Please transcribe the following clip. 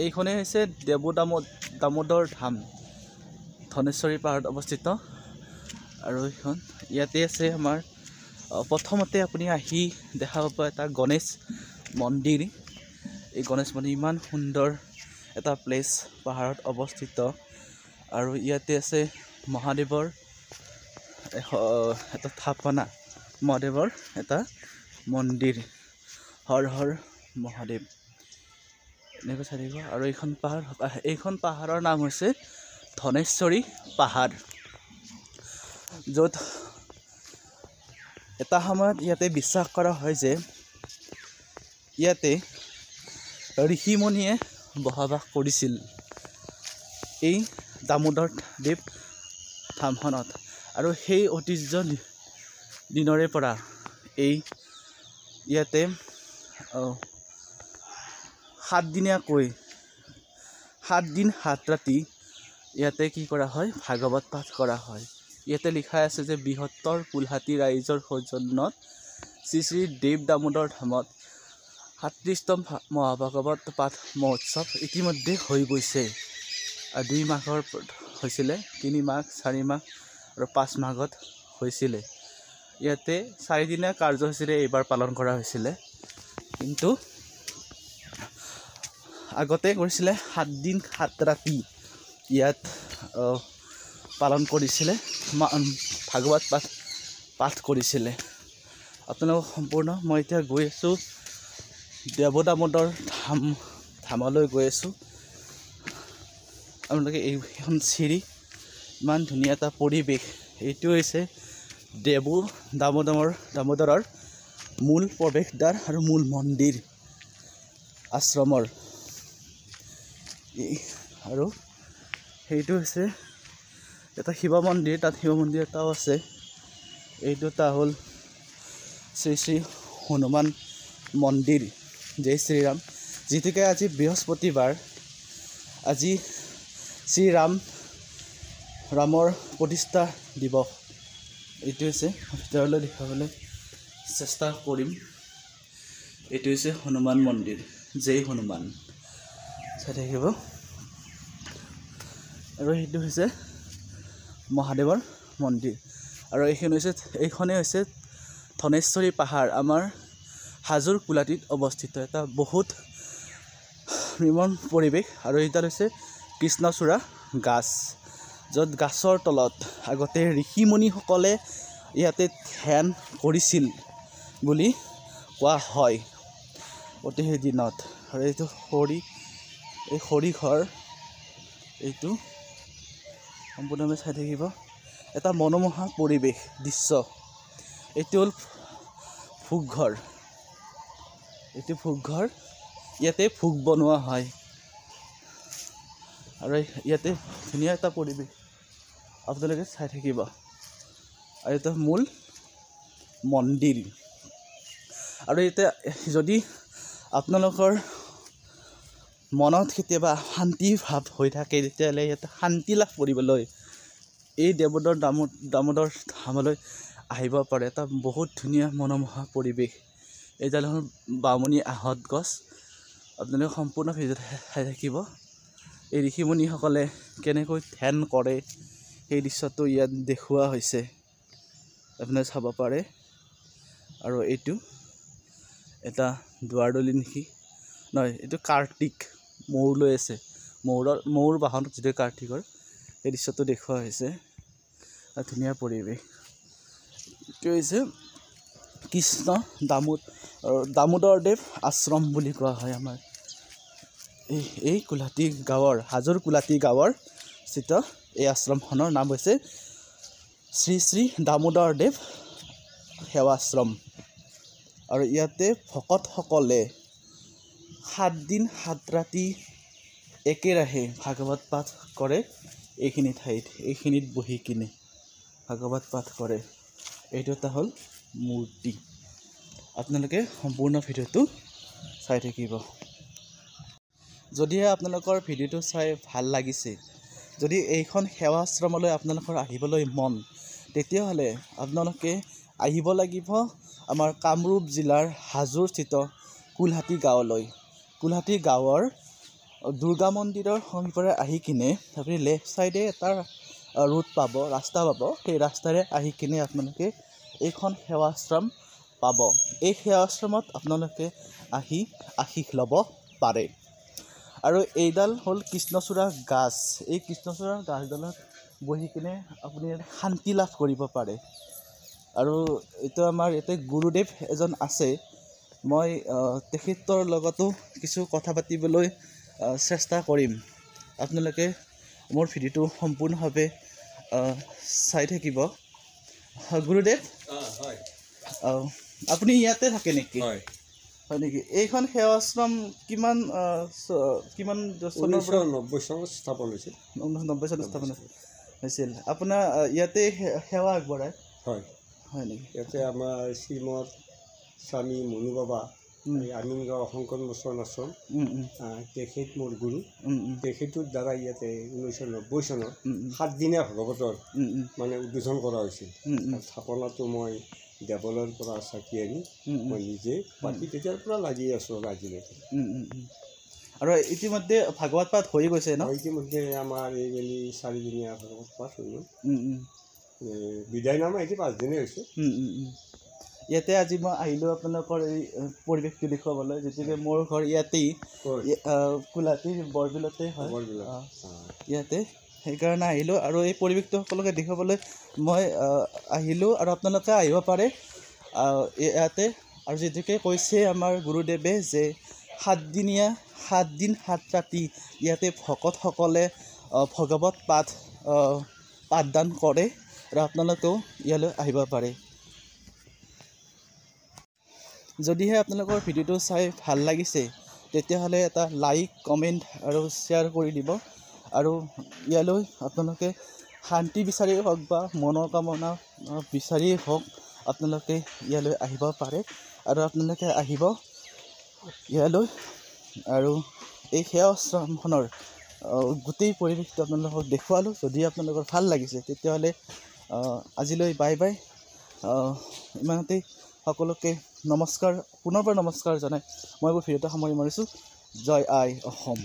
এইখনেই হৈছে দেৱ দামোদৰ ধাম, ধনেশ্বৰী পাহাৰত অৱস্থিত। আৰু এইখন ইয়াতে আছে আমাৰ প্ৰথমতে আপুনি আহি দেখা পাব এটা গণেশ মন্দিৰ। এই গণেশ মন্দিৰ ইমান সুন্দৰ এটা প্লেচ, পাহাৰত অৱস্থিত। আৰু ইয়াতে আছে মহাদেৱৰ এটা থাপনা, মহাদেৱৰ এটা মন্দিৰ, হৰ হৰ মহাদেৱ, এনেকৈ চাই থাকিব। আৰু এইখন পাহাৰ, এইখন পাহাৰৰ নাম হৈছে ধনেশ্বৰী পাহাৰ, য'ত এটা সময়ত ইয়াতে বিশ্বাস কৰা হয় যে ইয়াতে ঋষিমুনিয়ে বসবাস কৰিছিল এই দামোদৰ দেৱ ধামখনত। আৰু সেই ঐতিহ্য দিনৰে পৰা এই ইয়াতে সাতদিনীয়াকৈ, 7 দিন 7 ৰাতি ইয়াতে কি কৰা হয়? ভাগৱত পাঠ কৰা হয়। ইয়াতে লিখা আছে যে বৃহত্তৰ কুলহাটী ৰাইজৰ সৌজন্যত শ্ৰী শ্ৰী দেৱ দামোদৰ ধামত 37তম মহাভাগৱত পাঠ মহোৎসৱ ইতিমধ্যে হৈ গৈছে। আৰু 2 মাঘৰ হৈছিলে, 3 মাঘ, 4 মাঘ আৰু 5 মাঘত হৈছিলে। ইয়াতে চাৰিদিনীয়া কাৰ্যসূচীৰে এইবাৰ পালন কৰা হৈছিলে, কিন্তু আগতে কৰিছিলে 7 দিন 7 ৰাতি ইয়াত পালন কৰিছিলে, ভাগৱত পাঠ পাঠ কৰিছিলে। আপোনালোক সম্পূৰ্ণ মই এতিয়া গৈ আছোঁ দেৱ দামোদৰ ধামলৈ গৈ আছোঁ। আপোনালোকে এইখন চিৰি, ইমান ধুনীয়া এটা পৰিৱেশ। এইটো হৈছে দেৱ দামোদৰৰ মূল প্ৰৱেশদ্বাৰ আৰু মূল মন্দিৰ আশ্ৰমৰ। আৰু সেইটো হৈছে এটা শিৱ মন্দিৰ, তাত শিৱ মন্দিৰ এটাও আছে। এইটো এটা হ'ল শ্ৰী শ্ৰী হনুমান মন্দিৰ। জয় শ্ৰীৰাম। যিহেতুকে আজি বৃহস্পতিবাৰ, আজি শ্ৰীৰাম ৰামৰ প্ৰতিষ্ঠা দিৱস। এইটো হৈছে, ভিতৰলৈ দেখুৱাবলৈ চেষ্টা কৰিম। এইটো হৈছে হনুমান মন্দিৰ। জয় হনুমান। চাই থাকিব। আৰু সেইটো হৈছে মহাদেৱৰ মন্দিৰ। আৰু এইখনেই হৈছে ধনেশ্বৰী পাহাৰ, আমাৰ হাজোৰ কুলাটিত অৱস্থিত এটা বহুত নিৰ্মল পৰিৱেশ। আৰু এইডাল হৈছে কৃষ্ণচূড়া গাছ, য'ত গাছৰ তলত আগতে ঋষিমুনিসকলে ইয়াতে ধ্যান কৰিছিল বুলি কোৱা হয় অতি সেই দিনত। আৰু এইটো এই খৰি ঘৰ। এইটো সম্পূৰ্ণভাৱে চাই থাকিব, এটা মনোমোহা পৰিৱেশ দৃশ্য। এইটো হ'ল ভোগঘৰ। এইটো ভোগঘৰ, ইয়াতে ভোগ বনোৱা হয়। আৰু ইয়াতে ধুনীয়া এটা পৰিৱেশ, আপোনালোকে চাই থাকিব। আৰু এইটো মূল মন্দিৰ। আৰু এতিয়া যদি আপোনালোকৰ মনত কেতিয়াবা শান্তি ভাৱ হৈ থাকে, তেতিয়াহ'লে ইয়াতে শান্তি লাভ কৰিবলৈ এই দেৱদৰ দামোদৰ ধামলৈ আহিব পাৰে। এটা বহুত ধুনীয়া মনোমোহা পৰিৱেশ। এইডাল হ'ল বামুণী আহঁত গছ। আপোনালোকে সম্পূৰ্ণ ভিডিঅ'টো চাই থাকিব। এই ঋষিমুনিসকলে কেনেকৈ ধ্যান কৰে, সেই দৃশ্যটো ইয়াত দেখুওৱা হৈছে, আপোনালোকে চাব পাৰে। আৰু এইটো এটা দুৱাৰদলি নেকি? নহয়, এইটো কাৰ্তিক ময়ূৰ লৈ আছে, ময়ূৰ বাহন যিটো কাৰ্তিকৰ, সেই দৃশ্যটো দেখুওৱা হৈছে। ধুনীয়া পৰিৱেশ। এইটো হৈছে কৃষ্ণ দামোদৰদেৱ আশ্ৰম বুলি কোৱা হয়। আমাৰ এই কোলাটি গাঁৱৰ, হাজোৰ কোলাটি গাঁৱৰ স্থিত এই আশ্ৰমখনৰ নাম হৈছে শ্ৰী শ্ৰী দামোদৰদেৱ সেৱাশ্ৰম। আৰু ইয়াতে ভকতসকলে 7 দিন 7 ৰাতি একেৰাহে ভাগৱত পাঠ কৰে। এইখিনি ঠাইত, এইখিনিত বহি কিনে ভাগৱত পাঠ কৰে। এইটো এটা হ'ল মূৰ্তি। আপোনালোকে সম্পূৰ্ণ ভিডিঅ'টো চাই থাকিব। যদিহে আপোনালোকৰ ভিডিঅ'টো চাই ভাল লাগিছে, যদি এইখন সেৱাশ্ৰমলৈ আপোনালোকৰ আহিবলৈ মন, তেতিয়াহ'লে আপোনালোকে আহিব লাগিব আমাৰ কামৰূপ জিলাৰ হাজোৰস্থিত কুলহাটী গাঁৱলৈ। কুলহাটী গাঁৱৰ দুৰ্গা মন্দিৰৰ সমীপৰে আহি কিনে আপুনি লেফ্ট ছাইডে এটা ৰোড পাব, ৰাস্তা পাব। সেই ৰাস্তাৰে আহি কিনে আপোনালোকে এইখন সেৱাশ্ৰম পাব। এই সেৱাশ্ৰমত আপোনালোকে আহি আশীষ ল'ব পাৰে। আৰু এইডাল হ'ল কৃষ্ণচূড়া গাছ। এই কৃষ্ণচূড়া গাছডালত বহি কিনে আপুনি শান্তি লাভ কৰিব পাৰে। আৰু এইটো আমাৰ ইয়াতে গুৰুদেৱ এজন আছে, মই তেখেতৰ লগতো কিছু কথা পাতিবলৈ চেষ্টা কৰিম। আপোনালোকে মোৰ ভিডিঅ'টো সম্পূৰ্ণভাৱে চাই থাকিব। গুৰুদেৱ, আপুনি ইয়াতে থাকে নেকি? হয় নেকি? এইখন সেৱাশ্ৰম কিমান কিমান চনৰ পৰা? 1990 চনত স্থাপন হৈছিল। 1990 চনত স্থাপন হৈছিল। আপোনাৰ ইয়াতে সেৱা আগবঢ়ায়? হয়। হয় নেকি? ইয়াতে আমাৰ শ্ৰীমত স্বামী মনু বাবা, আমিনগাঁও শংকৰ মোচন আশ্ৰম, তেখেত মোৰ গুৰু। তেখেতৰ দ্বাৰা ইয়াতে 1990 চনত 7দিনীয়া ভাগৱতৰ মানে উদ্বোধন কৰা হৈছিল। স্থাপনাটো মই দেৱলৰ পৰা চাকি আনি মই নিজে পাতি তেতিয়াৰ পৰা লাগি আছোঁ আজিলৈকে। আৰু ইতিমধ্যে ভাগৱত পাঠ হৈ গৈছে ন? ইতিমধ্যে আমাৰ এইবেলি 4দিনীয়া ভাগৱত পাঠ হৈ গ'ল। বিদায় নামা এটি 5দিনেই হৈছে। ইয়াতে আজি মই আহিলোঁ আপোনালোকৰ এই পৰিৱেশটো দেখুৱাবলৈ, গতিকে মোৰ ঘৰ ইয়াতেই, কোলাটি বৰবিলতে হয়, ইয়াতে, সেইকাৰণে আহিলোঁ। আৰু এই পৰিৱেশটো সকলোকে দেখুৱাবলৈ মই আহিলোঁ আৰু আপোনালোকে আহিব পাৰে ইয়াতে। আৰু যিটোকে কৈছে আমাৰ গুৰুদেৱে যে 7দিনীয়া, 7 দিন 7 ৰাতি ইয়াতে ভকতসকলে ভগৱত পাঠ পাঠদান কৰে আৰু আপোনালোকেও ইয়ালৈ আহিব পাৰে। যদিহে আপোনালোকৰ ভিডিঅ'টো চাই ভাল লাগিছে তেতিয়াহ'লে এটা লাইক, কমেণ্ট আৰু শ্বেয়াৰ কৰি দিব। আৰু ইয়ালৈ আপোনালোকে শান্তি বিচাৰিয়েই হওক বা মনৰ কামনা বিচাৰিয়েই হওক আপোনালোকে ইয়ালৈ আহিব পাৰে। আৰু আপোনালোকে আহিব ইয়ালৈ আৰু এই সেৱাশ্ৰমখনৰ গোটেই পৰিৱেশটো আপোনালোকক দেখুৱালোঁ। যদি আপোনালোকৰ ভাল লাগিছে তেতিয়াহ'লে আজিলৈ বাই বাই। ইমানতেই সকলোকে নমস্কাৰ, পুনৰবাৰ নমস্কাৰ জনাই মই মোৰ ভিডিঅ'টো সামৰি মাৰিছোঁ। জয় আই অসম।